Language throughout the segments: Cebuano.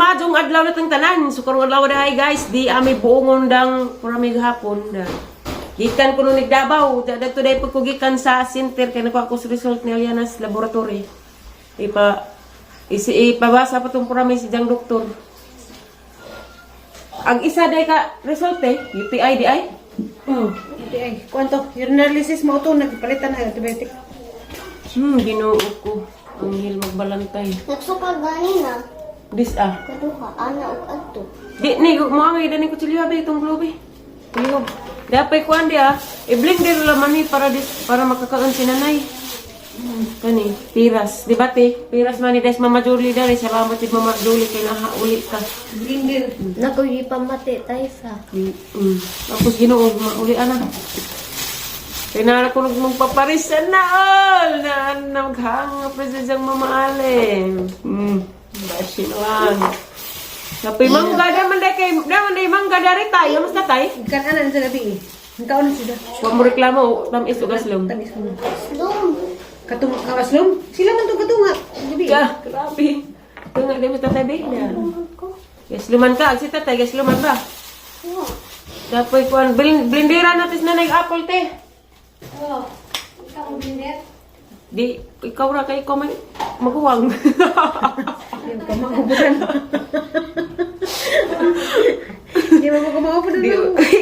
Maayong adlaw na tang tanan. So karong adlaw dahay, guys, di ami buongon dang purami gahapon da. Gikan ko nung Davao, da today pag ko gikan sa center kay nakuha ko sa result ni Aliana's laboratory. Ipa isi ipabasa pa tong purami si jang doktor. Ang isa day ka result eh, UTI di ay. Hindi ay. Kuanto, urinalysis mo ito, nagpalitan na antibiotic. Ginoo ko. Anghel magbalantay. Nagsuka gani na. This ah. Kaduha, ana og adto. Di ni mo ang ni kutsilyo be itong globe. Kulyob. Dapat kuan di ah. I-blender laman ni para dis, para makakaon si nanay. Kani, piras, di ba te? Piras man ni des Mama Julie dali. Salamat si Mama Julie kay nahauli ka. Blender. Nakuyi pamati tayo sa. Tapos Ginoo mauli ana. Kay nara ko nag magpaparisan na all na naghanga pa sa siyang Mama Aleng. Basinuan. Kapoy mangga daman day kay daman day mangga dari tayo mas tatay. Ikan anan sa gabi eh. Ang kaon na sila. Wa mo reklamo tamis ug aslom. Tamis ko na. Slum. Katong kawaslom? Sila man to katunga. Gabi. Ka, grabe. Tunga di mo tatay be. Gasluman ka, ag si tatay gasluman ba? Oh. Dapoy kuan blendera natin na nag apple te. Oh. Ikaw ang blender? Di ikaw ra kay ikaw may maguwang. Hindi ka magubutan. Hindi mo ko magubutan. Di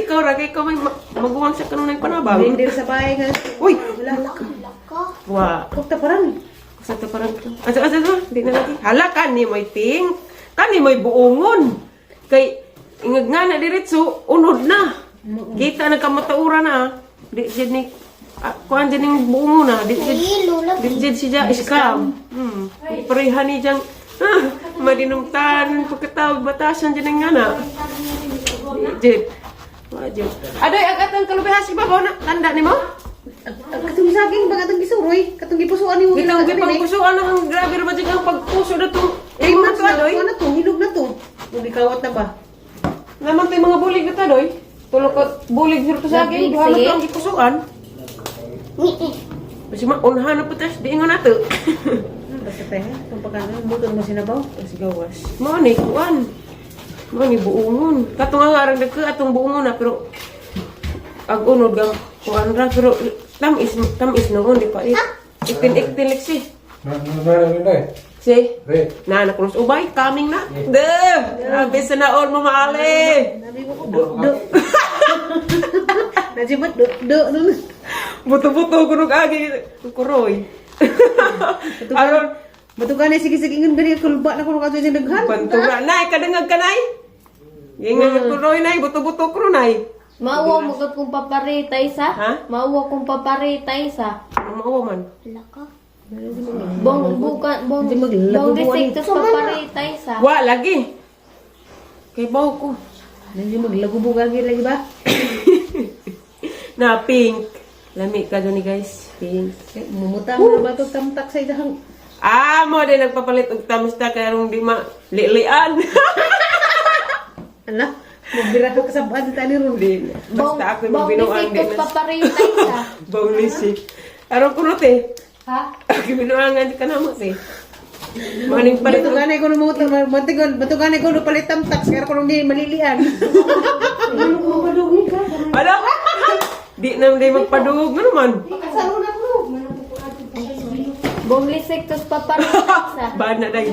ikaw ra kay ikaw may maguwang sa kanunay panabang. Blender sa bahay nga. Uy, Wala. Laka. wa. Kukta parang. Sa to parang to. Asa asa asa, di na lagi. Hala kani mo'y pink. Kani mo'y buongon. Kay ingag nga na diretso unod na. Kita na kamataura na. Ah. Di jud ni ah, kuan jud ning buongon na. Di jud Hilo di lagi. jud siya scam. Pareha ni jang ah, madinumtan pagkatawag batasan jud ning nga na. Di jud. Wa jud. Adoy ang atang kalubihas ibabaw na tanda nimo? Katong saging ba katong gisuroy? Katong gipusuan nimo. Gitang gipangpusuan ang grabe ra ba jud ang pagpuso na tong 3 imo months to na. adoy. Ano to? Hinog na to. Gikawat na ba? Naman tayo mga bulig na to, doy. Tulog ko, bulig sir to sa akin. Duha na to ang gipusuan. Ni. Kasi ma, unhan na po tas, di ingon nato. Basta tayo. Kung pagkano, buto mo sinabaw. Kasi gawas. Mao ni kuan. Mao ni buongon. Katong nga arang nagka atong buongon na pero ag unod gang kuan ra pero tamis tamis noon di pa eh. Iktin iktin liksi. Na, na, na, na, Si Re. na na kunos ubay coming na. De, grabe sa naon mo maali. Nabi mo ko, do, do. Najibat, do, do, do. Buto-buto kunog agi kuroy. Aron Batugan na, sige, sige, ingon gani, kulba na kuno kato yung daghan. Bantura. Nay, kadangag ka, nay. Gingan ko roy, nay. Buto-buto ko, nay. Mauwa mo gud kung paparitay sa? Ha? Mauwa kung paparitay sa. Ano mauwa man? Laka. Bong bukan bong Hindi maglago bong buwan. disik paparitay sa. Wa, lagi. Kay baw ko. Nandiyo maglagubugan lagi ba? Na, pink. Lami ka doon ni guys. Pink. Eh, mumutang na ba ito tamtak sa isang? Ah, mo din nagpapalit og tamsta kay arong di ma lilian. Ala, magbira ka kasabaan sa tani ron. Di. Bong Basta ako yung bong binuang di disik na. paparitay sa. Bong nisik. Aron kuno te. Ha? Ako binuangan ka na mo te. Maning palit og Batugan ko numutang, batugan, batugan ko palit tamtak, kaya ko di malilian. Ala. Di na di magpadugog na naman. Kasalo na ko. Bong lisik tos paparitay sa. Bana day.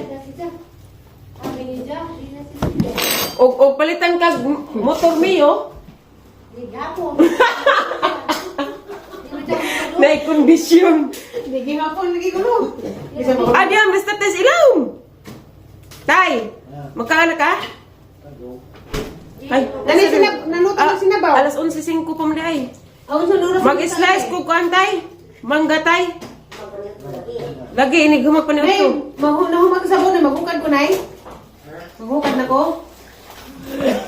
Og palitan kag motor mio. Na kondisyon. Hindi gihapon lagi ko no. Bisa mo. Adiam, basta tes ilong. Tay, magkaano ka? Ay, Nani sinab naluto Ah, na sinabaw. Alas 11:05 pa man di ay. Aon sa oras. Mag-slice ko kuan tay. Mangga tay. Lagi ini gumag pa ni Nay, Otto. mahu na sabon na maghukad ko nay. Maghukad na ko.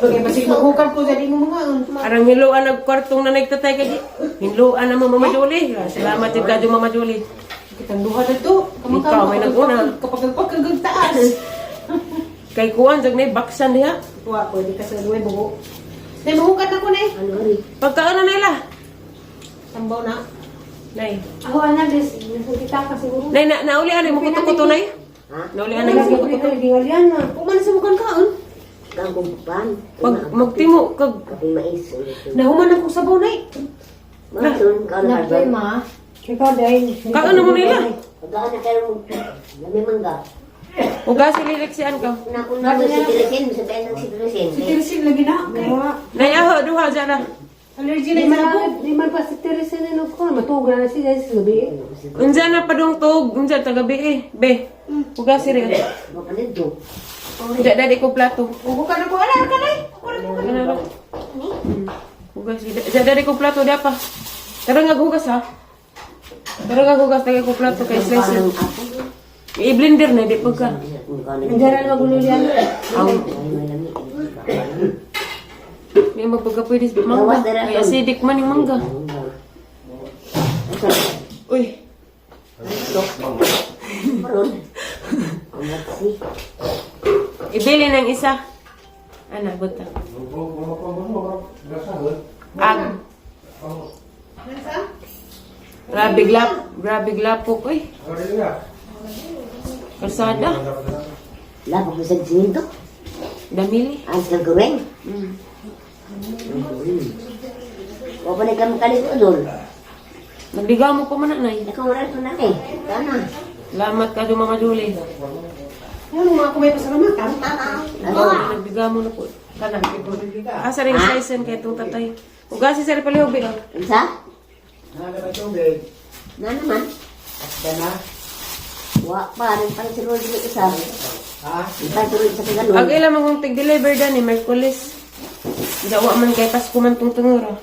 Okay, basig maghukad ko sa di mo mga. Arang hiluan nag kwartong na nagtatay kay Hiluan na mo Mama Julie. Ah, salamat jud kadyo Mama Julie. Kitang duha na to. Ikaw, may nag-una. Kapag pagkagag taas. Kay kuan jag nay baksan diha. Wa, pwede ka sa duwe bugo. Nay, maghukad na ko nay. Pagkaano nila? Tambaw na. Nay. Ako ana des, nakita ka siguro. Nay na nauli ani mo kuto-kuto nay. Naulian na yung Lagi lagi ngalian na. Kuman sa mukan kaon. Kang kumpan. Pag magtimo kag Kaping mais. Nahuman akong sabaw nay. Masun, kaon na Napoy ma. Ikaw dahil. Kaon na mo nila. Pagkaan na kayo, lami mangga. Ugasi liliksian ka. Una si Teresin, sa tayo ng si Teresin. Si Teresin lagi na. Nayaho duha dyan na. Allergy na isa ko. Di man pa si Teresa na no ko, matuog na siya sa gabi. Unsa na padung tug, unsa ta gabi eh. Be. Ugasi rin. Mapanito. Unsa dadi ko plato. Ugo ka na ko ala ka nay. Ano na? Hugas. Diyan dadi ko plato di pa. Tara nga hugas ha. Tara nga hugas tagay ko plato kay slicer. I-blender na di pagka. Andiyan na magulo yan. May magpagka pwede sa mangga. May acidic man yung mangga. Uy. Ibili ng isa. Ana, buta. Ag. Grabe glap, grabe glapok uy. Kalsada. Lapok mo sa siminto. Damili. Ang sa gawin. Wala na kami kaliko doon. Nagbigaw mo pa man nay. Ikaw wala ito na eh. Tama. Salamat ka Mama Julie. Ano mga kumay pasalamatan? Ano? Nagbigaw mo na po. Kana. Asa rin slicen kay itong tatay. Ugasi sa palihog bi. Isa? Tubig. Na naman. Dana. Wa pa rin pang sunod sa isa. Ha? Pang sunod sa kagalon. Ag ila mong tig-deliver dani Merkulis. Dawa man kay Pasko man tong tungura.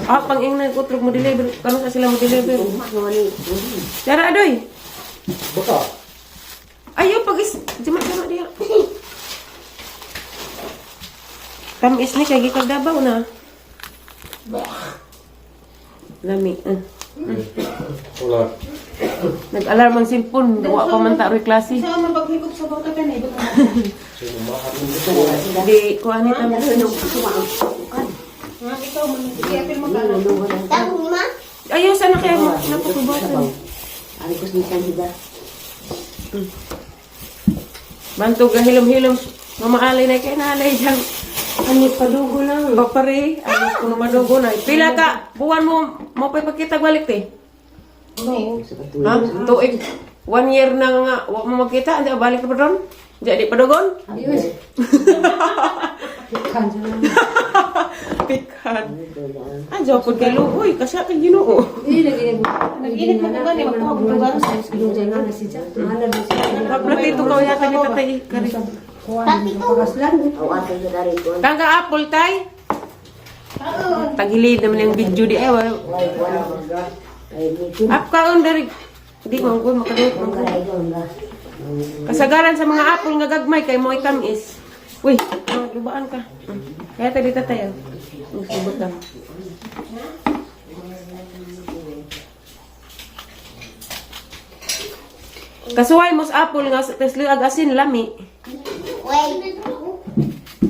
Ah, pang ingnan utrog mo deliver. Karon sa sila mo deliver. Dara adoy. Buka. Ayo pag is jama jama dia. Tamis ni kay gikag Davao na. Lami. Wala. Nag-alarm ang cellphone, wa pa man ta roy klase. Sa man paghigop sabaw ta kanay. Di ko ani tam. Ha, ikaw man iapil mo ka. Tang ma. Ayo sana kaya mo napakubatan. Ari ko snikan sila. Bantog ang hilom-hilom. Mamaalay na kay nalay diyang Ani padugo lang. papare. Ano kuno madugo na. Pila ka buwan mo mo pa'y pagkita balik te. Ha? Tuig. One year na nga wa mo magkita, hindi balik pa doon. Di pa dogon. Pikan. Ah, jaw pud kay luoy kasi kay Ginoo. Di lagi Nag-init mo ko gani magkuha ko dugan. Kaplatito ka yata ni tatay kari. Aw ato sa dari ko. Kang ka apple tay. Tagilid naman yung video di ay. Way wala. Ay mikin. Ap kaon dari di mo ko makadot. Ang karay ko nga. Kasagaran sa mga apple nga gagmay kay mo itamis. Uy, lubaan ka. Kaya tayo dito tayo. Subot lang. Kasuway mo sa apple nga tesli ag asin lami. Wait.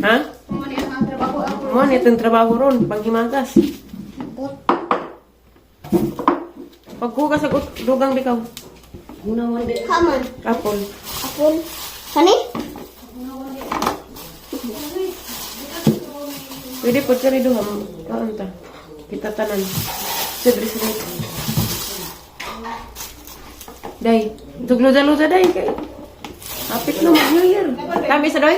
Ha? Mo ni ang trabaho ako. Mo ni itong trabaho ron paghimagas. Paghugas ag dugang bikaw. Come on. Apple. Apple. Kani? Pwede po kari duha kaon ta. Kita tanan. Sudri sudri. Day, duglo-dalo day kay. Apit no mag New Year. Kami sa doy?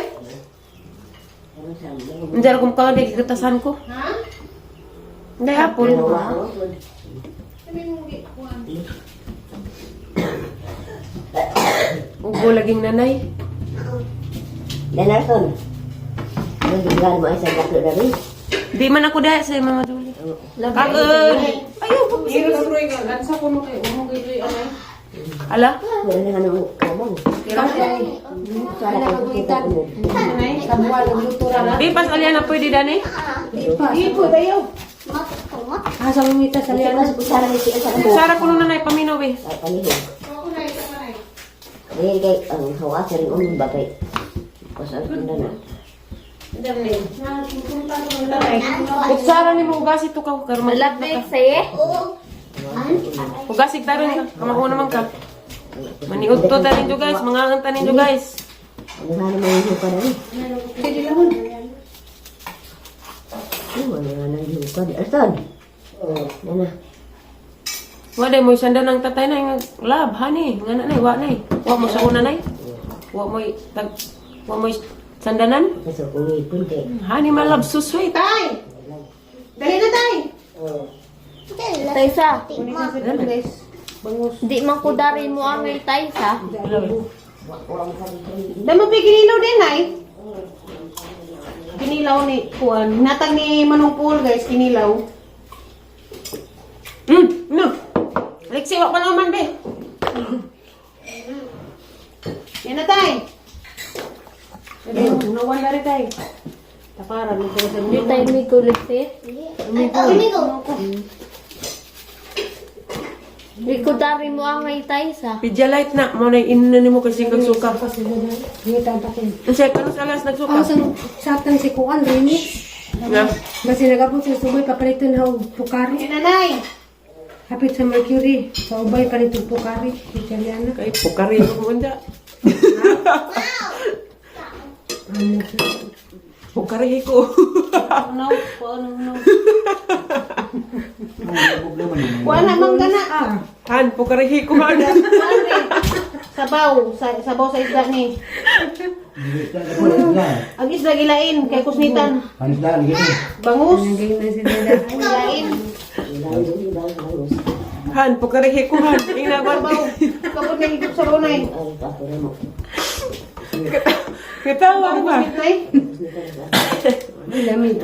Andiyan akong kaon di gigatasan ko. Ha? Day apple. Sabi mo gi kuan. Ugo laging nanay. Lenarson. Ano gigan mo ay sa daklo dari? Di man ako dahil sa Mama Julie. Kaon. Ayaw po. Iro sa roy nga gansa ko mo kay umo gid anay. Ala. Wala na ano kamong. Sara ko kita ko. Anay, kabuan nagluto ra na. Di pas alyan na pwede dani. Ipo tayo. Mat mat. Ah, sa mita sa liyan. Sa kusara ni siya sa ko. Sara ko nanay paminaw eh. Panihog. Ako na ito kanay. Dahil kay ang hawa sa rin umong bagay. Kusar ko na na. Kutsara ni mo ugasi to ka karon Malapit sa'yo. Oh. Ugasig taron ka. Kamauna man ka. Maniudto ta ninyo, guys, mga anta ninyo, guys. Ano na naman yung hukad ani? Pwede lang. Ay, wala na nang hukad. Arton. Oh. Nana. Wala mo sanda ng tatay na nga lab honey, nga na nay, wa nay. Wa mo sa una nay. Wa mo tag wa mo sandanan. Kaso kung ipon kay. Honey, my love, so sweet. Tay! Dali na, tay! Oh. Taysa. Kunin ka sa guys. Bangus. Di man ko dari mo angay, Taysa. Damo pa kinilaw din, ay. Kinilaw ni Kuan. Natag ni Manong Paul, guys, kinilaw. No. Lexi, wa pa naman be. Yan na, tay. Unawan na rin, tay. Taparan mo ko sa Di tayo may kulit eh. Amigo. Di ko dari mo angay, Taysa. Pedialyte na mo na inuna nimo kasi kag suka. Ngita ang pakin. Unsay kanos alas nagsuka? Ang sang satan si Kuan, Rini. Nga. Basi nagapot sa sumay, papalitan ha og Pukari. Yan na, nay. Hapit sa Mercury. Sa ubay, palit og Pukari. Italiana. Kay pokari ko munda. Ano siya? Pokari ko. Unaw, kuan, unaw. Ano problema niya? Kuan na, mangga na. Ah, Han, pokari ko han. Kuan rin. Sabaw, sa, sabaw sa isda ni. Isda na po, isda. Ang isda gilain, kay kusnitan. Ang isda, lagi. Bangus, nanggayon na si Dada. gilain. Han, pokari ko han. Ina ba? Sabaw. Kapag nahigop sabaw na eh. Ay, ako na mo. Katawa ba? Kusnit na eh. Ay, lamig.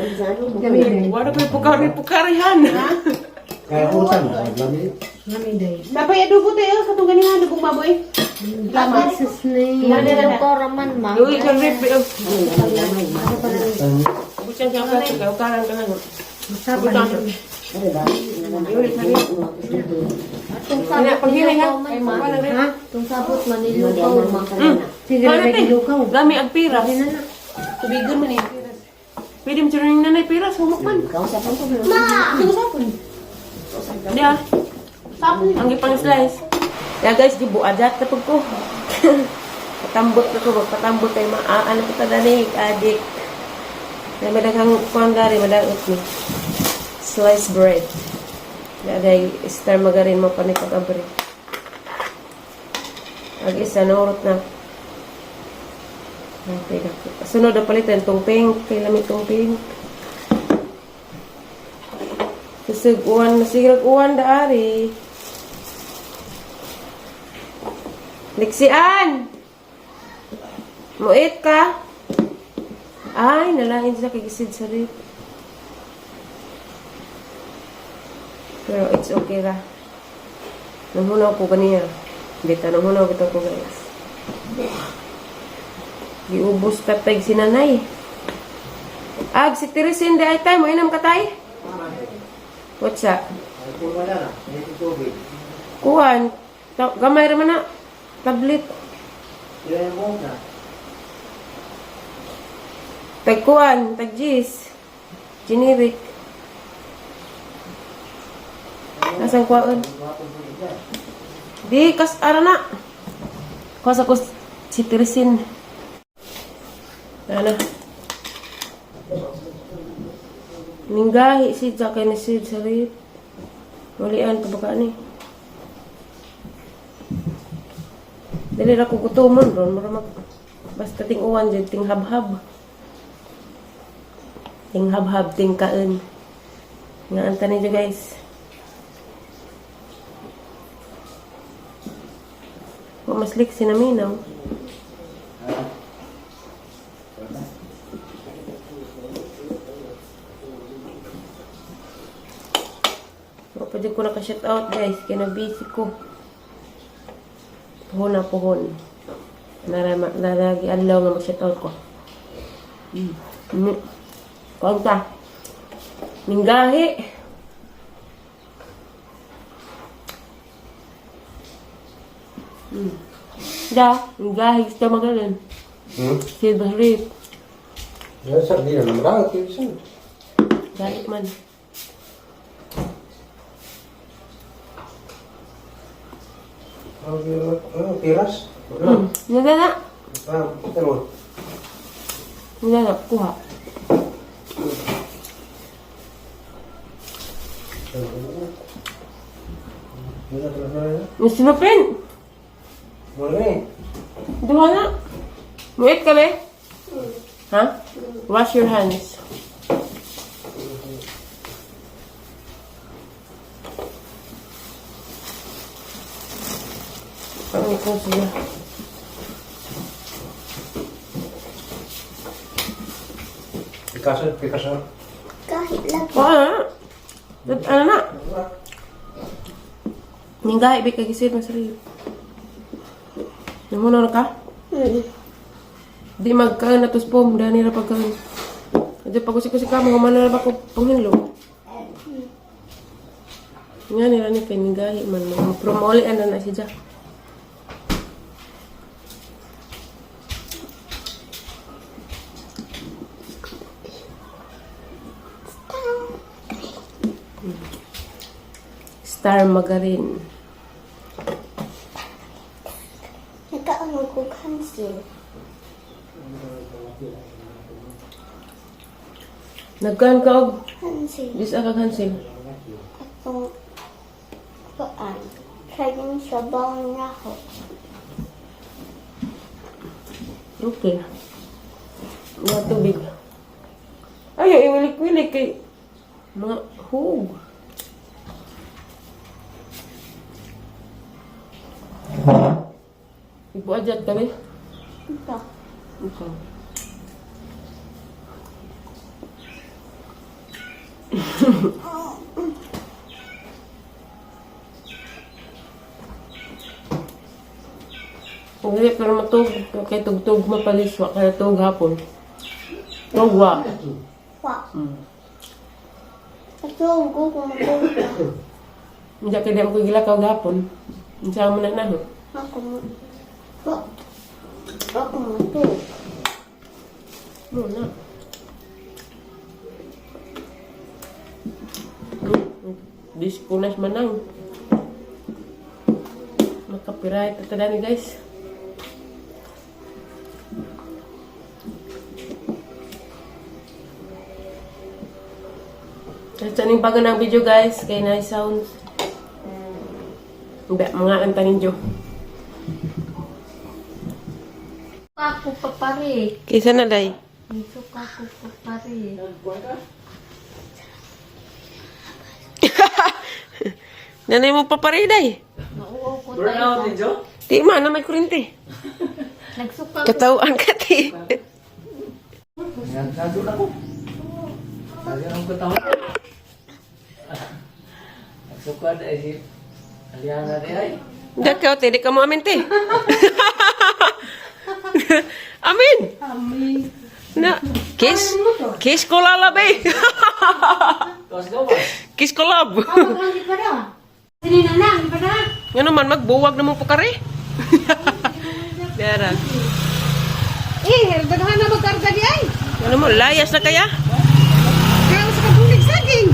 Lamig day. Wala ko pokari pokari han. Kaya utang, lami. Lamig day. Dapat adobo tayo, katong ganin adobong baboy. Lama. Jesus name. Manilog raman ma. Uy, kang rep. Busang siya ka kay ukaran ka lang. Masapan. Ano ba? Tung Ina, sabot paghinay ha. manilukaw man ma. Wala rin. Ha? Tung sabot manilukaw ma. Sige na Wala, te. gilukaw. Lami ang piras. Tubigon man eh. Pwede mo siya nanay piras, humok man. Kausapan ko. Di ah. Ang ipang slice. Ya guys, gibuadjat na pag ko. Patambot na ko, magpatambot tayo maaan ko tadanig, adik. Kaya madaghang kuang gari, madagot ni. Slice bread. Daday, star magarin mo pa ni pag-abri. Ag isa, naurot na. Okay, dako. Sunod na palitan, tong pink. Kay lami tong pink. Kasi uwan, sige uwan daari. Liksian! Muit ka? Ay, nalain siya kay gisid sa rip. Pero it's okay ra. Nanghunaw ko kaniya. Bita, nanghunaw kita ko, guys. Giubos tatay si nanay. Ag, si Teresin, di ay tay, mo inam ka tay? What's up? Ay, puro na na. May tubig. Kuan, gamay ra man na. Tablet. Ilan yung buhok na? Tag kuan, tag gis. Generic. Nasang kuan? Di kas ara na. Kuha sa ko si Teresin. Ano? Ninggahi si Jack ni si Sarip. Walian pa baka ni. Dili ra ko gutomon ron mura mag basta ting uwan jud ting habhab. Ting habhab ting kaon. Nga anta ninyo, guys. Wa maslik sinaminaw. Wa pa jud ko naka-shout out, guys, kay na busy ko. Puhon na puhon. Narama naragi adlaw nga mag-shout out ko. Kuan ta. Minggahi. Da, minggahi gusto magaling. Hmm? Silver rip. Ya, sa di na naman ako. Galit man. Ano, tiras? Ano? Nada na. Ah, ano? Nada na, kuha. Wala talaga na. Yung sinupin. Wala eh. Duha na. Muit ka be? Ha? Wash your hands. Ano ko siya? Picasso, Picasso. Kahit lagi. Wala na. Ano na? Ningga, ibig kagisir na sarili. Namuna na ka? Hmm. Di magkaon na tuspom, dani ra pagkaon. Adyo pag-usik-usik ka, mga na ba ko panghinlo. Nga nila ni kay nigahi man mo. Pero mauli ana na siya. Star Magarin. Nagkaano ko cancel. Nagkaan ka og Cancel. dis ka cancel. Atong kuan. Kayong sabaw na ako. Okay. Mga tubig. Ay, iwilik-wilik kay mga hug. Ibuadjat kami. Ito. Okay. Hindi, pero matug, kay tugtog mapalis, wa kaya tug hapon. Tug wa. Wa. Ito ko kung matulog. Hindi kay di ako gilakaw gapon. Unsa mo na na ho? Ako mo. Wa. Ako matulog. Mo na. Diskunas manang. Makapiright ito dani guys. At sa ning bago ng video guys, kay nice sounds. Hindi, mga kanta ninyo. Ako pa pare. Kaysa na day. Nisuka ko pa pare. Nanay mo pa pare day. Nauuaw ko tayo. Di man na may kurente. Nagsuka ko. Katawaan ka ti. Nandun ako. Lagi akong katawan. Nagsukad ay si Aliana di ay. Hindi ka, te. Di ka mo amin, te. Amin! Amin. Na, kiss? Kiss ko lalabi. Gawas gawas. Kiss ko love. Ako lang di pa na. Sini na na, di pa na. Nga naman, magbuwag na mo po kare. Dara. Eh, daghan na magkarga di ay. Ano mo, layas na kaya? Kaya sa kabulig saging.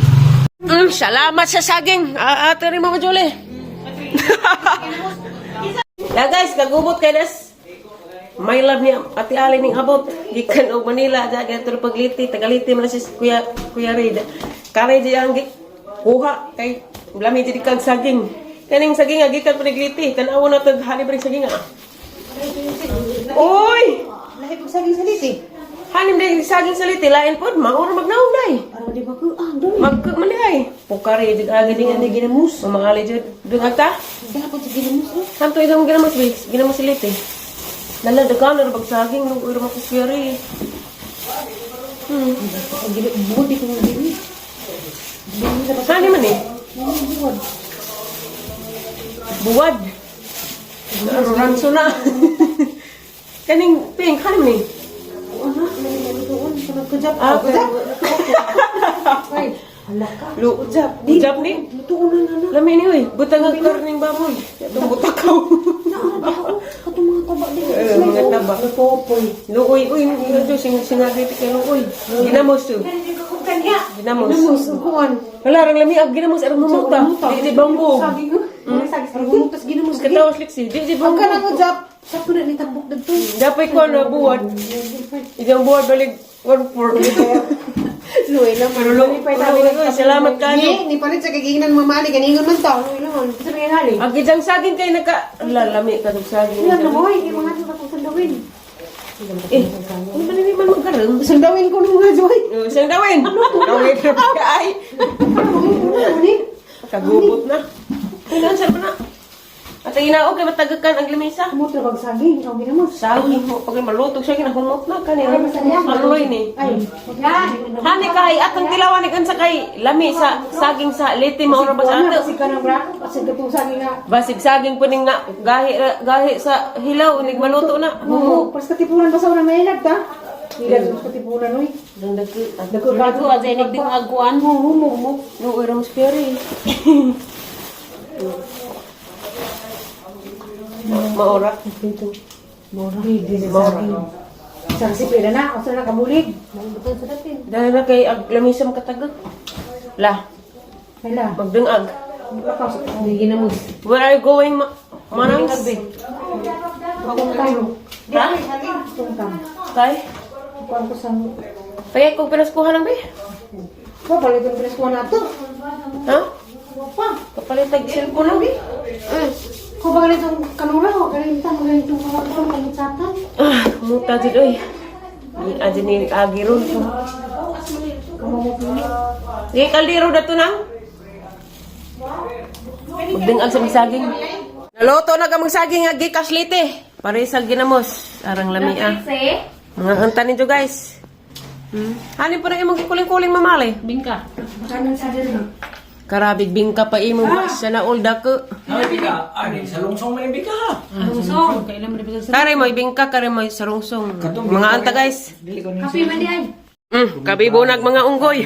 Salamat sa saging. Ate rin, Mama Julie. Ya guys, kagubot kay nas. My love ni Ate Ali ning abot. Gikan og Manila, da ganito pagliti, tagaliti man si Kuya Kuya Ray. Kare di ang kuha kay lami di kag saging. Kaning saging nga gikan pa nagliti, tan-aw na tag hali pa rin saging ah. Oy! Lahi pag saging sa liti. Halim dahil saging sa liti, lain pod, mauro magnaog day. Para di ba ko ah, doon. Mag man di ay. Pukari jud agi ding ani Ginamos. Mama Ali jud dung ata. Dapat sa ginamos oh. Hanto idang ginamos bis, ginamos siliti. Lala dagan ra bag saging nung iro makukuyari. Ang gili buod di ko ng dili. Saan man eh? Buwad. Ranso na. Kaning pink kaning ni. Ana, lutuon sa nagkujap. Ah, Kujap. Ay, hala ka. Lu Kujap. Ujap ni. Lutuon na na na. Lami ni oy, butang ang karning baboy. Atong butakaw. Katong mga taba di. Eh, mga taba. Popoy. Luoy, uy, ano sing singagit kay luoy. Ginamos to. Kanya. Ginamos. Ginamos kuan. Wala rang lami ag ginamos arang humuta. Di di bangko. Saging oh. sagis. Pero ginamos. Katawas liksi. Di di Ang kanang ujap. Sa na ni tambok dagto. Dapat ko na buwan. Isang buwan balik 1-4. Luwi lang. Pero salamat kayo. Ni, ni palit sa kagiginan mama ali ganingon man ta. Luwi lang. Sa mga hali. Ang gidang saging kay naka lalami ka tong saging. Ilan na boy, yung mga sa akong sandawin. Eh, ano ba naman magkarang? Sundawin ko nung mga joy. Oh, siyang dawin. Dawin na ba ay? Kagubot na. Kailangan sa na. At ang inaog kay matagakan ang lamisa. Mo trabag saging, ang ginamos. Saging mo pag malutog siya ginahumot na kanina. Aluloy ni. Ay, Hani kay atong tilawan ni unsa kay lami sa saging sa liti mao ra ba sa ato. Kasi ka ng bra, kasi katong saging nga. Basig saging puning na gahi gahi sa hilaw nig maluto na. Oo, pas katipunan ba sa una may ta? Ilan sa katipunan oy. Dagko Bago azay nagdingaguan mo humo mo. No, ira mas pere. Maora. Mora. Mora. Sa kasi pila na, usa na kabulig. Dahil na kay ag lamisa makatagag. La, Hala. magdungag. Hindi ginamos. Where are you going, ma Manangs? Tungkang. Ha? Tungkang. Kay? Kuan ko sa Kaya kung pinaskuhan lang, be? Wa palit ang presko na to. Ha? Wa pa. Kapalit tag cellphone lang, be? Ko ba ganitong kanura o ganitong ganitong mga pangutsatan? Ah, kumuta dyan, oy. Ni adyan ni agi ron. Sige, kaldero na to nang. Magdungag sa magsaging. Naloto na ka magsaging nga gikas lite. Paresag ginamos. Arang lami ah. Mga anta ninyo guys. Hanin po na imong gikuling-kuling mamali. Bingka. Kanan sa diri. Karabig bingka pa imo ah. Siya na all dako. Ay, bika. Ay, sa lungsong man yung bika. Lungsong. Kailan mo na sa Kare mo bingka kare mo sarungsong. Mga anta guys. Dili ko ni Kape man di ay. Kabibunag mga unggoy.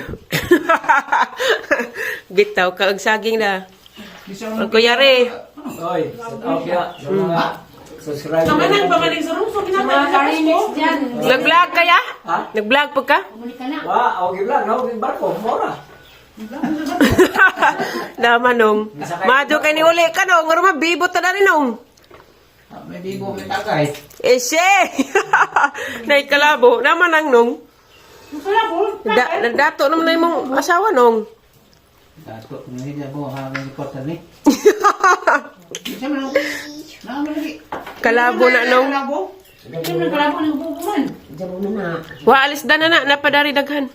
Bitaw ka og saging na. Ang kuyari. Oy, set out ya. Sa mga subscribe. Pamanang pamaning sarungsong Mga karimix dyan. Nag-vlog kaya? Ha? Nag-vlog pa ka? Wa, okay vlog, no? Barko, mora. Dama nung. Madyo kay ni uli ka nung. Ngaro mabibot na rin nung. May bibo may tagay. Esye! Naikalabo. Naman ang nung. Da, dato naman na imong asawa nung. Dato, ngayon niya mo ha, may report na ni. Kalabo na nung. Siyempre kalabo ng bubuman. Jabo na na. Wa alis da na na napadari daghan.